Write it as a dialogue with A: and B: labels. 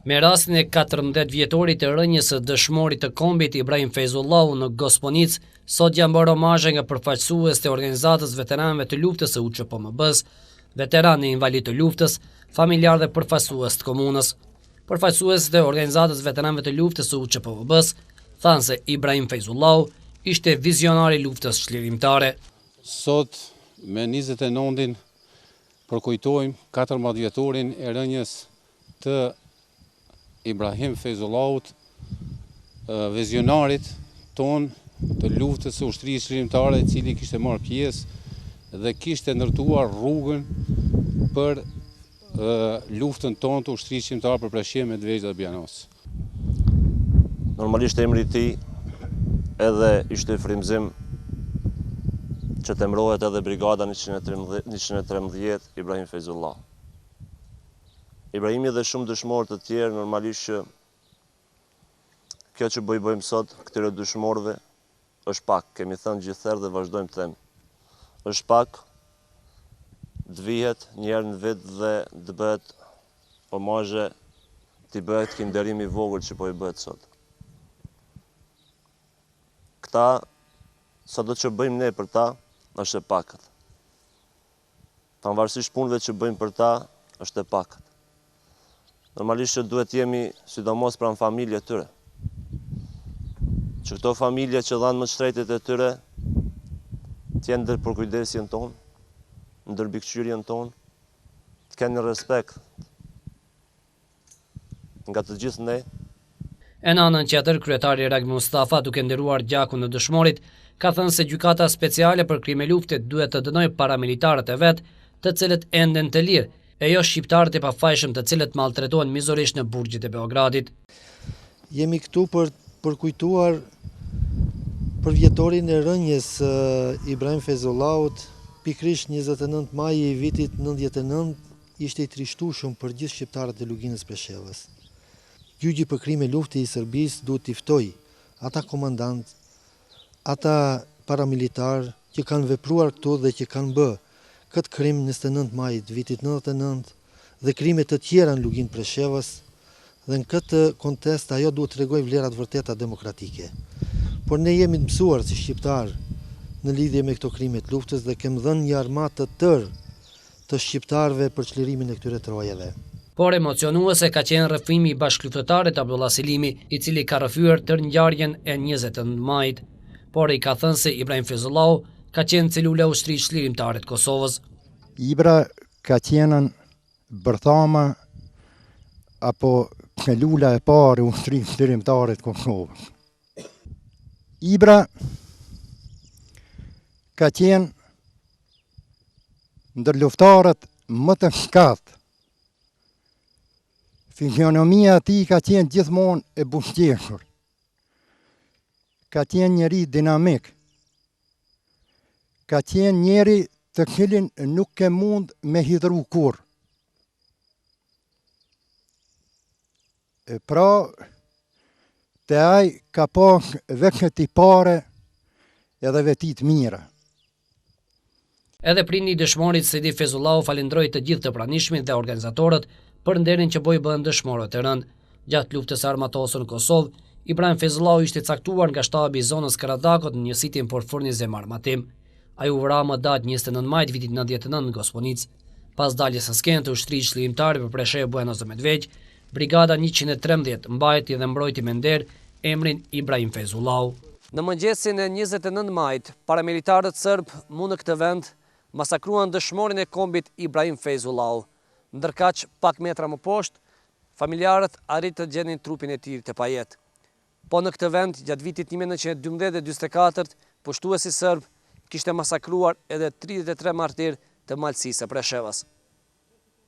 A: Me rastin e 14 vjetorit të rënies së dëshmorit të kombit Ibrahim Fejzullahu në Gosponicë, sot janë bërë homazhe nga përfaqësues të organizatës veteranëve të luftës së UÇPMB-së, veteranë e invalidë të luftës, familjarë dhe përfaqësues të komunës. Përfaqësuesit e organizatës veteranëve të luftës së UÇPMB-së thanë se Ibrahim Fejzullahu ishte vizionar i luftës çlirimtare.
B: Sot me 29-in përkujtojmë 14 vjetorin e rënies të Ibrahim Fejzullahut, vizionarit tonë të luftës së ushtrisë çlirimtare, i cili kishte marrë pjesë dhe kishte ndërtuar rrugën për luftën tonë të ushtrisë çlirimtare për Preshevë, Medvegjë dhe Bujanoc.
C: Normalisht emri i tij edhe ishte frymëzim që të emërohet edhe Brigada 113 Ibrahim Fejzullahu. Ibrahimi dhe shumë dëshmorë të tjerë normalisht që kjo që po i bëjmë sot këtyre dëshmorëve është pak, kemi thënë gjithherë dhe vazhdojmë të themi. Është pak të vihet një herë në vit dhe të bëhet homazhe, t'i bëhet ky nderim i vogël që po i bëhet sot. Këta, sado që bëjmë ne për ta, është e pakët. Pavarësisht punëve që bëjmë për ta, është e pakët. Normalisht që duhet jemi sidomos pranë familje tyre. Që këto familje që dhanë më të shtrenjtit e tyre, të jenë ndër përkujdesjen tonë, ndër mbikëqyrjen tonë, të kenë një respekt nga të gjithë ne.
A: E në anën tjetër, kryetari Ragmi Mustafa, duke nderuar gjakun e dëshmorit, ka thënë se gjykata speciale për krime lufte duhet të dënojë paramilitarët e vet, të cilët enden të lirë, e jo shqiptarët e pafajshëm të cilët maltretohen mizorisht në burgjet e Beogradit.
D: Jemi këtu për përkujtuar përvjetorin e rënies së Ibrahim Fejzullahut, pikërisht 29 maji i vitit 99, Ishte i trishtueshëm për gjithë shqiptarët e Luginës Preshevës. Gjyqi për krime lufte i Serbisë duhet t'i ftojë ata komandantë, ata paramilitarë që kanë vepruar këtu dhe që kanë bë këtë krim 29 majit të vitit 99 dhe krime të tjera në Luginë Preshevës dhe në këtë kontest ajo duhet të tregojë vlerat vërteta demokratike. Por ne jemi të mësuar si shqiptarë në lidhje me këto krime të luftës dhe kem dhënë një armatë të tërë të shqiptarëve për çlirimin e këtyre trojeve.
A: Por emocionuese ka qenë rrëfimi i bashkëluftëtarit Abdullah Selimi, i cili ka rrëfyer tërë ngjarjen e 29 majit. Por ai ka thënë se Ibrahim Fejzullahu ka qenë celula e ushtrisë çlirimtare të Kosovës.
E: Ibra ka qenë bërthama apo celula e parë e ushtrisë çlirimtare të Kosovës. Ibra ka qenë ndër luftarët më të shkathët. Fizionomia e tij ka qenë gjithmonë e buzëqeshur. Ka qenë njeri dinamik. Ka qenë njeri të cilin nuk ke mund me hidhru kurrë. E pra, te ai ka pas veç tipare edhe veti të mira.
A: Edhe prindi i dëshmorit Sejdi Fejzullahu falënderoi të gjithë të pranishmit dhe organizatorët për nderin që po i bëhen dëshmorëve të rënë. Gjatë luftës së armatosur në Kosovë, Ibrahim Fejzullahu ishte caktuar nga shtabi i zonës Karadakut në njësitin për furnizim armatim. Ai u vra më datë 29 maj të vitit 99 në Gosponicë. Pas daljes në skenë të ushtrisë çlirimtare për Preshevë, Bujanoc dhe Medvegjë, Brigada 113 mbajti dhe mbrojti me nder emrin Ibrahim Fejzullahu. Në mëngjesin e 29 majit, paramilitarët sërbë mu në këtë vend masakruan dëshmorin e kombit Ibrahim Fejzullahu. Ndërkaq, pak metra më poshtë, familjarët arritën të gjenin trupin e tij të pajetë. Po në këtë vend, gjatë vitit 1912 dhe 44, pushtuesi serb kishte masakruar edhe 33 martirë të Malësisë së Preshevës.